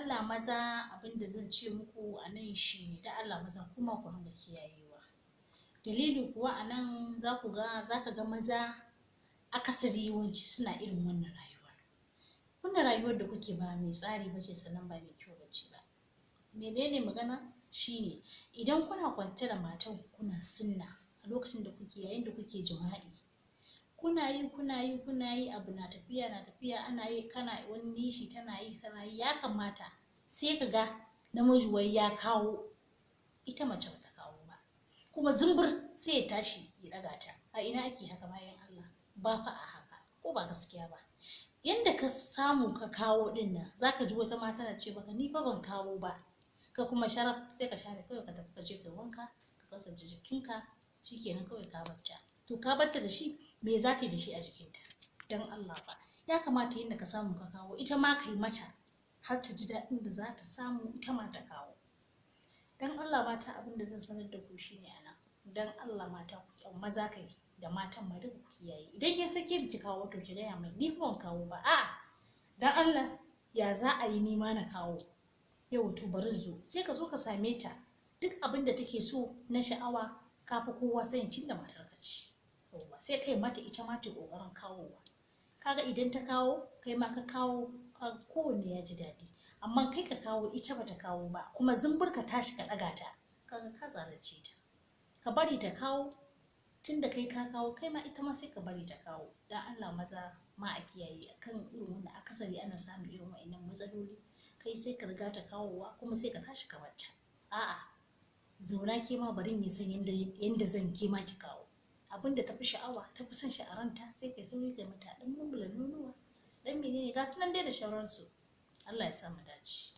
Allah maza, abin da zan ce muku a nan shine, da Allah maza kuma ku ringa kiyayewa. Dalili kuwa a nan za ku ga, za ka ga maza akasari yawanci suna irin wannan rayuwar. Wannan rayuwar da kuke ba mai tsari ba ce, sannan ba mai kyau ba ce ba. Menene magana? Shine idan kuna kwance da matan ku kuna sunna a lokacin da kuke, yayin da kuke jima'i, kuna yi, kuna yi, kuna yi, abu na tafiya na tafiya, ana yi, kana wani nishi, tana yi, kana yi, ya kamata sai ka ga namiji wai ya kawo, ita mace bata kawo ba, kuma zumbur sai ya tashi ya ɗaga ta. A ina ake haka bayan Allah? Ba fa a haka, ko ba gaskiya ba? Yanda ka samu ka kawo ɗin nan, zaka ji wata ma tana ce maka, "Ni fa ban kawo ba." Ka kuma sharaf sai ka share kawai, ka tafi ka je kai wanka, ka tsaftace jikinka, shikenan kawai ka barta. To ka barta da shi, me za ta yi da shi a jikinta? Dan Allah ba ya kamata yanda ka samu ka kawo, ita ma ka yi mata har ta ji daɗin da za ta samu ita ma ta kawo. Dan Allah mata, abin da zan sanar da ku shine anan, dan Allah mata, ku maza kai da matan ma duka, ku kiyaye. Idan kin sake biki kawo, to ki gaya mai, "Ni fa ban kawo ba. A'a, dan Allah ya za a yi ni ma na kawo yau? To bari zo." Sai ka zo ka same ta, duk abin da take so na sha'awa, ka fi kowa sanin tunda matar ka ce. Yauwa, sai kai mata, ita ma ta ƙoƙarin kawowa. Kaga idan ta kawo, kai ma ka kawo, kowanne ya ji daɗi. Amma kai ka kawo, ita bata kawo ba, kuma zumbur ka tashi ka ɗaga ta, kaga ka zalunce ta. Ka bari ta kawo, tunda kai ka kawo, kai ma ita ma sai ka bari ta kawo. Dan Allah maza ma a kiyaye akan irin wannan. Akasari ana samun irin wa'annan matsaloli. Kai sai ka riga ta kawowa, kuma sai ka tashi ka barta. A'a, zauna ke ma, bari in san yanda zan ke ma ki kawo. Abin da tafi sha'awa, tafi son shi a ranta, sai kai sauri kai mata, dan mulmula nonuwa, dan menene, ga su nan dai da shauransu. Allah ya sa mu dace.